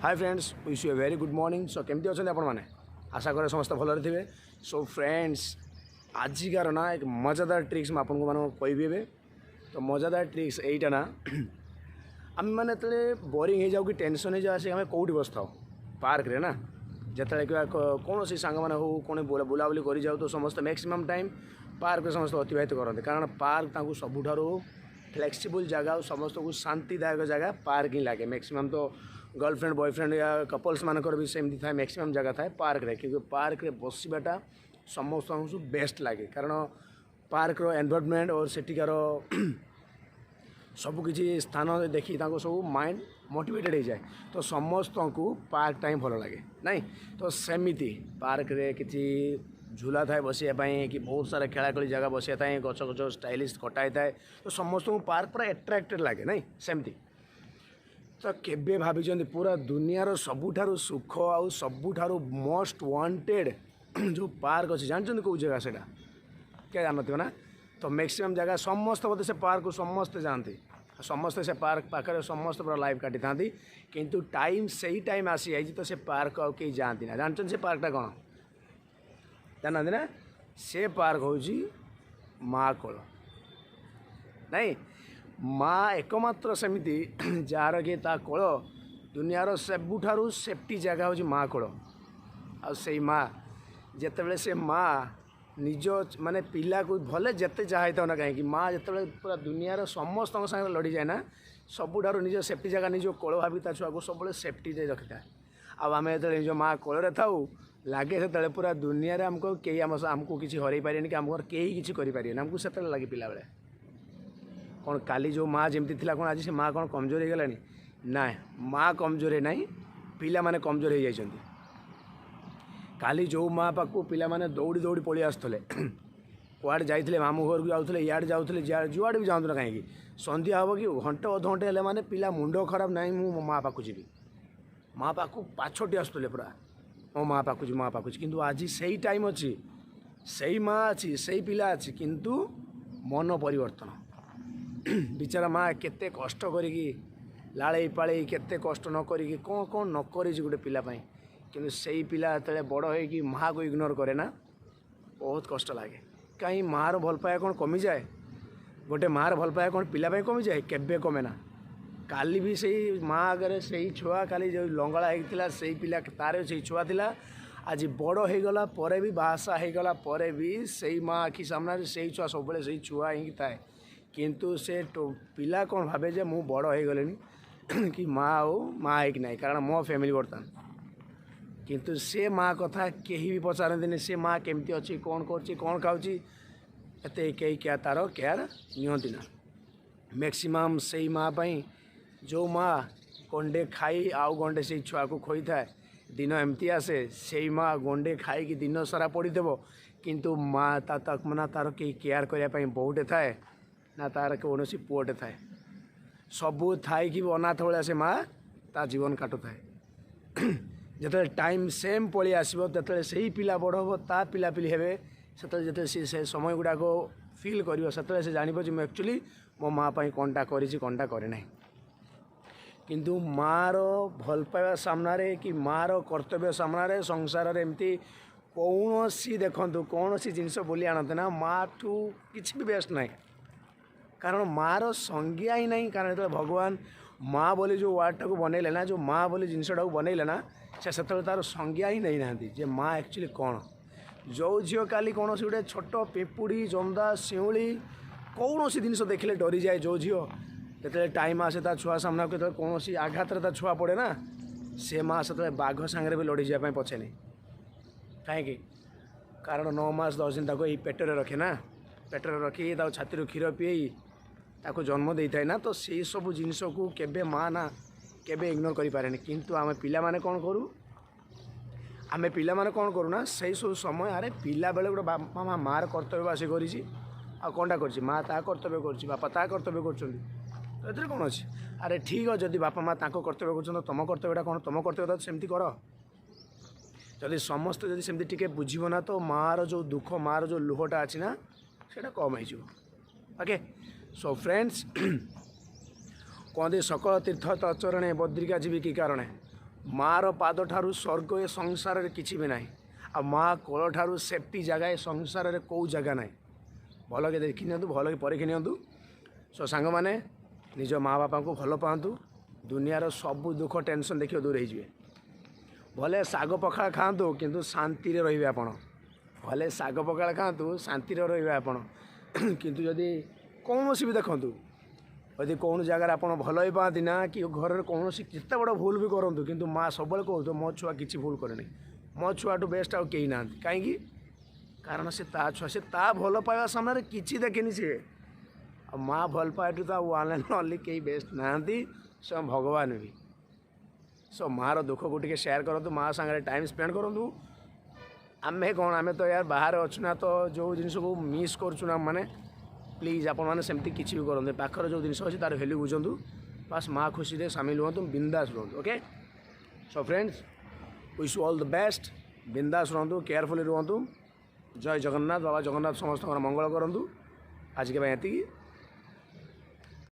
Hi friends, wish you a very good morning. So କେମିତି ଅଛନ୍ତି ଆପଣମାନେ? ଆଶା କରେ ସମସ୍ତେ ଭଲରେ ଥିବେ। ସୋ ଫ୍ରେଣ୍ଡସ୍, ଆଜିକାର ନା ଏକ ମଜାଦାର ଟ୍ରିକ୍ସ ମୁଁ ଆପଣଙ୍କୁ ମାନଙ୍କୁ କହିବି ଏବେ। ତ ମଜାଦାର ଟ୍ରିକ୍ସ ଏଇଟା ନା, ଆମେମାନେ ଯେତେବେଳେ ବୋରିଂ ହେଇଯାଉ କି ଟେନସନ୍ ହେଇଯାଉ, ଆସିକି ଆମେ କେଉଁଠି ବସିଥାଉ? ପାର୍କରେ ନା? ଯେତେବେଳେ କିମ୍ବା କୌଣସି ସାଙ୍ଗମାନେ ହଉ, କ'ଣ ବୁଲାବୁଲି କରିଯାଉ, ତ ସମସ୍ତେ ମ୍ୟାକ୍ସିମମ୍ ଟାଇମ୍ ପାର୍କରେ ସମସ୍ତେ ଅତିବାହିତ କରନ୍ତି। କାରଣ ପାର୍କ ତାଙ୍କୁ ସବୁଠାରୁ ଫ୍ଲେକ୍ସିବୁଲ୍ ଜାଗା ଆଉ ସମସ୍ତଙ୍କୁ ଶାନ୍ତିଦାୟକ ଜାଗା ପାର୍କ ହିଁ ଲାଗେ ମ୍ୟାକ୍ସିମମ୍। ତ ଗର୍ଲଫ୍ରେଣ୍ଡ, ବୟଫ୍ରେଣ୍ଡ ୟା କପଲ୍ସ ମାନଙ୍କର ବି ସେମିତି ଥାଏ, ମ୍ୟାକ୍ସିମମ୍ ଜାଗା ଥାଏ ପାର୍କରେ। କିନ୍ତୁ ପାର୍କରେ ବସିବାଟା ସମସ୍ତଙ୍କୁ ବେଷ୍ଟ ଲାଗେ, କାରଣ ପାର୍କର ଏନଭାରମେଣ୍ଟ ଓ ସେଠିକାର ସବୁକିଛି ସ୍ଥାନ ଦେଖି ତାଙ୍କୁ ସବୁ ମାଇଣ୍ଡ ମୋଟିଭେଟେଡ଼ ହେଇଯାଏ। ତ ସମସ୍ତଙ୍କୁ ପାର୍କଟା ହିଁ ଭଲ ଲାଗେ, ନାଇଁ? ତ ସେମିତି ପାର୍କରେ କିଛି ଝୁଲା ଥାଏ ବସିବା ପାଇଁ କି ବହୁତ ସାରା ଖେଳାଖେଳି ଜାଗା ବସିବା ପାଇଁ, ଗଛ ଗଛ ଷ୍ଟାଇଲିଶ କଟା ହେଇଥାଏ। ତ ସମସ୍ତଙ୍କୁ ପାର୍କ ପୁରା ଆଟ୍ରାକ୍ଟେଡ଼ ଲାଗେ, ନାଇଁ? ସେମିତି ତ କେବେ ଭାବିଛନ୍ତି, ପୁରା ଦୁନିଆର ସବୁଠାରୁ ସୁଖ ଆଉ ସବୁଠାରୁ ମୋଷ୍ଟ ୱାଣ୍ଟେଡ଼ ଯେଉଁ ପାର୍କ ଅଛି, ଜାଣିଛନ୍ତି କେଉଁ ଜାଗା ସେଇଟା? କିଏ ଜାଣିନଥିବ ନା? ତ ମ୍ୟାକ୍ସିମମ୍ ଜାଗା ସମସ୍ତେ ବୋଧେ ସେ ପାର୍କକୁ ସମସ୍ତେ ଯାଆନ୍ତି, ସମସ୍ତେ ସେ ପାର୍କ ପାଖରେ ସମସ୍ତେ ପୁରା ଲାଇଫ୍ କାଟିଥାନ୍ତି। କିନ୍ତୁ ଟାଇମ୍ ସେଇ ଟାଇମ୍ ଆସିଯାଇଛି ତ ସେ ପାର୍କ ଆଉ କେହି ଯାଆନ୍ତି ନା। ଜାଣିଛନ୍ତି ସେ ପାର୍କଟା କ'ଣ? ଜାଣିନାହାନ୍ତି ନା? ସେ ପାର୍କ ହେଉଛି ମା କୋଳ, ନାଇଁ? ମା ଏକମାତ୍ର ସେମିତି ଯାହାର କି ତା କୋଳ ଦୁନିଆର ସବୁଠାରୁ ସେଫ୍ଟି ଜାଗା ହେଉଛି ମା କୋଳ। ଆଉ ସେଇ ମା ଯେତେବେଳେ, ସେ ମା ନିଜ ମାନେ ପିଲାକୁ ଭଲେ ଯେତେ ଯାହା ହେଇଥାଉ ନା କାହିଁକି, ମା ଯେତେବେଳେ ପୁରା ଦୁନିଆର ସମସ୍ତଙ୍କ ସାଙ୍ଗରେ ଲଢ଼ିଯାଏ ନା, ସବୁଠାରୁ ନିଜ ସେଫ୍ଟି ଜାଗା ନିଜ କୋଳ ଭାବି ତା ଛୁଆକୁ ସବୁବେଳେ ସେଫ୍ଟିରେ ରଖିଥାଏ। ଆଉ ଆମେ ଯେତେବେଳେ ନିଜ ମା କୋଳରେ ଥାଉ, ଲାଗେ ସେତେବେଳେ ପୁରା ଦୁନିଆରେ ଆମକୁ କେହି ଆମକୁ କିଛି ହରେଇ ପାରିବେନି କି ଆମକୁ କେହି କିଛି କରିପାରିବେନି ଆମକୁ ସେତେବେଳେ ଲାଗେ ପିଲାବେଳେ। କ'ଣ କାଲି ଯେଉଁ ମା ଯେମିତି ଥିଲା, କ'ଣ ଆଜି ସେ ମା କ'ଣ କମଜୋର ହେଇଗଲାଣି? ନାଇଁ, ମା କମଜୋର ନାହିଁ, ପିଲାମାନେ କମଜୋର ହେଇଯାଇଛନ୍ତି। କାଲି ଯେଉଁ ମା ପାଖକୁ ପିଲାମାନେ ଦୌଡ଼ି ଦୌଡ଼ି ପଳେଇ ଆସୁଥିଲେ, କୁଆଡ଼େ ଯାଇଥିଲେ, ମାମୁଁ ଘରକୁ ଯାଉଥିଲେ, ଇଆଡ଼େ ଯାଉଥିଲେ, ଯୁଆଡ଼େ ବି ଯାଆନ୍ତୁ ନା କାହିଁକି, ସନ୍ଧ୍ୟା ହେବ କି ଘଣ୍ଟେ ଅଧଘଣ୍ଟେ ହେଲେ ମାନେ ପିଲା ମୁଣ୍ଡ ଖରାପ, ନାହିଁ, ମୁଁ ମୋ ମା ପାଖକୁ ଯିବି। ମା ପାଖକୁ ପାଛୋଟି ଆସୁଥିଲେ ପୁରା, ମୋ ମା ପାଖକୁ ଯିବି, ମା ପାଖକୁ ଯିବି। କିନ୍ତୁ ଆଜି ସେଇ ଟାଇମ୍ ଅଛି, ସେଇ ମା ଅଛି, ସେଇ ପିଲା ଅଛି, କିନ୍ତୁ ମନ ପରିବର୍ତ୍ତନ। ବିଚାରା ମା କେତେ କଷ୍ଟ କରିକି ଲାଳେଇ ପାଳେଇ, କେତେ କଷ୍ଟ ନ କରିକି, କ'ଣ କ'ଣ ନ କରିଛି ଗୋଟେ ପିଲା ପାଇଁ। କିନ୍ତୁ ସେଇ ପିଲା ଯେତେବେଳେ ବଡ଼ ହେଇକି ମାଆକୁ ଇଗ୍ନୋର କରେ ନା, ବହୁତ କଷ୍ଟ ଲାଗେ। କାହିଁ ମାଆର ଭଲ ପାଇବା କ'ଣ କମିଯାଏ? ଗୋଟେ ମାଆର ଭଲ ପାଇବା କ'ଣ ପିଲା ପାଇଁ କମିଯାଏ? କେବେ କମେ ନା। କାଲି ବି ସେଇ ମା ଆଗରେ ସେଇ ଛୁଆ, କାଲି ଯେଉଁ ଲଙ୍ଗଳା ହେଇଥିଲା ସେଇ ପିଲା, ତାର ସେଇ ଛୁଆ ଥିଲା। ଆଜି ବଡ଼ ହେଇଗଲା ପରେ ବି, ବାହାସାହା ହେଇଗଲା ପରେ ବି ସେଇ ମା ଆଖି ସାମ୍ନାରେ ସେଇ ଛୁଆ ସବୁବେଳେ ସେଇ ଛୁଆ ହିଁ ଥାଏ। କିନ୍ତୁ ସେ ପିଲା କ'ଣ ଭାବେ ଯେ ମୁଁ ବଡ଼ ହେଇଗଲିଣି କି ମା ଆଉ ମା ହେଇକି ନାହିଁ, କାରଣ ମୋ ଫ୍ୟାମିଲି ବର୍ତ୍ତମାନ। କିନ୍ତୁ ସେ ମା କଥା କେହି ବି ପଚାରନ୍ତିନି। ସେ ମା କେମିତି ଅଛି, କ'ଣ କରୁଛି, କ'ଣ ଖାଉଛି, ଏତେ କେହି ତାର କେୟାର ନିଅନ୍ତି ନା। ମ୍ୟାକ୍ସିମମ୍ ସେଇ ମା ପାଇଁ, ଯେଉଁ ମା ଗଣ୍ଡେ ଖାଇ ଆଉ ଗଣ୍ଡେ ସେଇ ଛୁଆକୁ ଖୋଇଥାଏ, ଦିନ ଏମିତି ଆସେ ସେଇ ମା ଗଣ୍ଡେ ଖାଇକି ଦିନ ସାରା ପଡ଼ିଥିବ, କିନ୍ତୁ ମା ତା ନା ତାର କେହି କେୟାର କରିବା ପାଇଁ ବୋହୂଟେ ଥାଏ ନା ତାର କୌଣସି ପୁଅଟେ ଥାଏ। ସବୁ ଥାଇକି ବି ଅନାଥ ଭଳିଆ ସେ ମା ତା ଜୀବନ କାଟୁଥାଏ। ଯେତେବେଳେ ଟାଇମ୍ ସେମ୍ ପଳେଇ ଆସିବ, ଯେତେବେଳେ ସେଇ ପିଲା ବଡ଼ ହେବ, ତା ପିଲାପିଲି ହେବେ, ସେତେବେଳେ ଯେତେବେଳେ ସେ ସେ ସମୟ ଗୁଡ଼ାକ ଫିଲ୍ କରିବ, ସେତେବେଳେ ସେ ଜାଣିବ ଯେ ମୁଁ ଆକ୍ଚୁଆଲି ମୋ ମା ପାଇଁ କ'ଣଟା କରିଛି, କ'ଣଟା କରିନାହିଁ। କିନ୍ତୁ ମାଆର ଭଲ ପାଇବା ସାମ୍ନାରେ କି ମାଆର କର୍ତ୍ତବ୍ୟ ସାମ୍ନାରେ ସଂସାରରେ ଏମିତି କୌଣସି, ଦେଖନ୍ତୁ, କୌଣସି ଜିନିଷ ବୋଲି ଆଣନ୍ତି ନା, ମାଆଠୁ କିଛି ବି ବେଷ୍ଟ ନାହିଁ। କାରଣ ମାଆର ସଂଜ୍ଞା ହିଁ ନାହିଁ। କାରଣ ଯେତେବେଳେ ଭଗବାନ ମା ବୋଲି ଯେଉଁ ୱାର୍ଡ଼ଟାକୁ ବନେଇଲେ ନା, ଯେଉଁ ମା ବୋଲି ଜିନିଷଟାକୁ ବନେଇଲେ ନା, ସେ ସେତେବେଳେ ତା'ର ସଂଜ୍ଞା ହିଁ ନେଇନାହାନ୍ତି ଯେ ମା ଆକ୍ଚୁଆଲି କ'ଣ। ଯେଉଁ ଝିଅ କାଲି କୌଣସି ଗୋଟେ ଛୋଟ ପିମ୍ପୁଡ଼ି, ଜନ୍ଦା, ଶିଉଳି, କୌଣସି ଜିନିଷ ଦେଖିଲେ ଡରିଯାଏ, ଯେଉଁ ଝିଅ ଯେତେବେଳେ ଟାଇମ୍ ଆସେ ତା ଛୁଆ ସାମ୍ନାକୁ, ଯେତେବେଳେ କୌଣସି ଆଘାତରେ ତା ଛୁଆ ପଡ଼େ ନା, ସେ ମା ସେତେବେଳେ ବାଘ ସାଙ୍ଗରେ ବି ଲଢ଼ିଯିବା ପାଇଁ ପଛେନି। କାହିଁକି? କାରଣ 9 ମାସ 10 ଦିନ ତାକୁ ଏଇ ପେଟରେ ରଖେ ନା, ପେଟରେ ରଖି ତାକୁ ଛାତିରୁ କ୍ଷୀର ପିଏଇ ତାକୁ ଜନ୍ମ ଦେଇଥାଏ ନା। ତ ସେଇ ସବୁ ଜିନିଷକୁ କେବେ ମା ନା କେବେ ଇଗ୍ନୋର କରିପାରେନି। କିନ୍ତୁ ଆମେ ପିଲାମାନେ କ'ଣ କରୁ? ଆମେ ପିଲାମାନେ କ'ଣ କରୁନା, ସେଇ ସବୁ ସମୟ, ଆରେ ପିଲାବେଳେ ଗୋଟେ ବାପା ମା, ମାଆର କର୍ତ୍ତବ୍ୟ ଆସି କରିଛି, ଆଉ କ'ଣଟା କରିଛି? ମା ତା କର୍ତ୍ତବ୍ୟ କରୁଛି, ବାପା ତା କର୍ତ୍ତବ୍ୟ କରୁଛନ୍ତି, ତ ଏଥିରେ କ'ଣ ଅଛି? ଆରେ ଠିକ୍ ଅଛି, ଯଦି ବାପା ମା ତାଙ୍କ କର୍ତ୍ତବ୍ୟ କରୁଛନ୍ତି, ତ ତୁମ କର୍ତ୍ତବ୍ୟଟା କ'ଣ? ତୁମ କର୍ତ୍ତବ୍ୟଟା ସେମିତି କର। ଯଦି ସମସ୍ତେ ଯଦି ସେମିତି ଟିକେ ବୁଝିବ ନା, ତ ମାଆର ଯେଉଁ ଦୁଃଖ, ମାଆର ଯେଉଁ ଲୁହଟା ଅଛି ନା, ସେଇଟା କମ୍ ହେଇଯିବ। ଓକେ, ସୋ ଫ୍ରେଣ୍ଡସ୍, କୁହନ୍ତି ସକଳ ତୀର୍ଥ ତଚରଣେ ବଦ୍ରିକା ଯିବି କି କାରଣେ। ମାଆର ପାଦ ଠାରୁ ସ୍ୱର୍ଗ ଏ ସଂସାରରେ କିଛି ବି ନାହିଁ। ଆଉ ମା କୋଳ ଠାରୁ ସେଫ୍ଟି ଜାଗା ଏ ସଂସାରରେ କେଉଁ ଜାଗା ନାହିଁ। ଭଲକି ଦେଖି ନିଅନ୍ତୁ, ଭଲକି ପରୀକ୍ଷି ନିଅନ୍ତୁ। ସୋ ସାଙ୍ଗମାନେ, ନିଜ ମା ବାପାଙ୍କୁ ଭଲ ପାଆନ୍ତୁ। ଦୁନିଆର ସବୁ ଦୁଃଖ, ଟେନସନ୍ ଦେଖିବ ଦୂର ହେଇଯିବେ। ଭଲେ ଶାଗ ପଖାଳ ଖାଆନ୍ତୁ, କିନ୍ତୁ ଶାନ୍ତିରେ ରହିବେ ଆପଣ। ଭଲେ ଶାଗ ପଖାଳ ଖାଆନ୍ତୁ, ଶାନ୍ତିରେ ରହିବେ ଆପଣ। କିନ୍ତୁ ଯଦି କୌଣସି ବି ଦେଖନ୍ତୁ, ଯଦି କୌଣସି ଜାଗାରେ ଆପଣ ଭଲ ବି ପାଆନ୍ତି ନା କି ଘରରେ କୌଣସି ଯେତେ ବଡ଼ ଭୁଲ ବି କରନ୍ତୁ, କିନ୍ତୁ ମା ସବୁବେଳେ କହୁଥିବ, "ମୋ ଛୁଆ କିଛି ଭୁଲ କରେନି, ମୋ ଛୁଆଠୁ ବେଷ୍ଟ ଆଉ କେହି ନାହାନ୍ତି।" କାହିଁକି? କାରଣ ସେ ତା ଛୁଆ, ସେ ତା ଭଲ ପାଇବା ସାମ୍ନାରେ କିଛି ଦେଖେନି ସିଏ। ଆଉ ମା ଭଲ ପାଇବାଠୁ ତ ଆଉ ୱାନ୍ ଆଣ୍ଡ ଓନ୍ଲି କେହି ବେଷ୍ଟ ନାହାନ୍ତି, ସ୍ୱୟଂ ଭଗବାନ ବି। ସୋ ମାଆର ଦୁଃଖକୁ ଟିକେ ସେୟାର କରନ୍ତୁ, ମା ସାଙ୍ଗରେ ଟାଇମ୍ ସ୍ପେଣ୍ଡ କରନ୍ତୁ। ଆମେ କ'ଣ, ଆମେ ତ ୟାର ବାହାରେ ଅଛୁ ନା, ତ ଯେଉଁ ଜିନିଷକୁ ମିସ୍ କରୁଛୁ ନା ମାନେ, ପ୍ଲିଜ୍ ଆପଣମାନେ ସେମିତି କିଛି ବି କରନ୍ତୁ। ପାଖରେ ଯେଉଁ ଜିନିଷ ଅଛି, ତାର ଭ୍ୟାଲ୍ୟୁ ବୁଝନ୍ତୁ। ବାସ୍, ମା ଖୁସିରେ ସାମିଲ ହୁଅନ୍ତୁ, ବିନ୍ଦାସ ରୁହନ୍ତୁ। Okay, so friends, wish all the best. ବିନ୍ଦାସ ରୁହନ୍ତୁ, କେୟାରଫୁଲି ରୁହନ୍ତୁ। ଜୟ ଜଗନ୍ନାଥ। ବାବା ଜଗନ୍ନାଥ ସମସ୍ତଙ୍କର ମଙ୍ଗଳ କରନ୍ତୁ। ଆଜିକା ପାଇଁ ଏତିକି।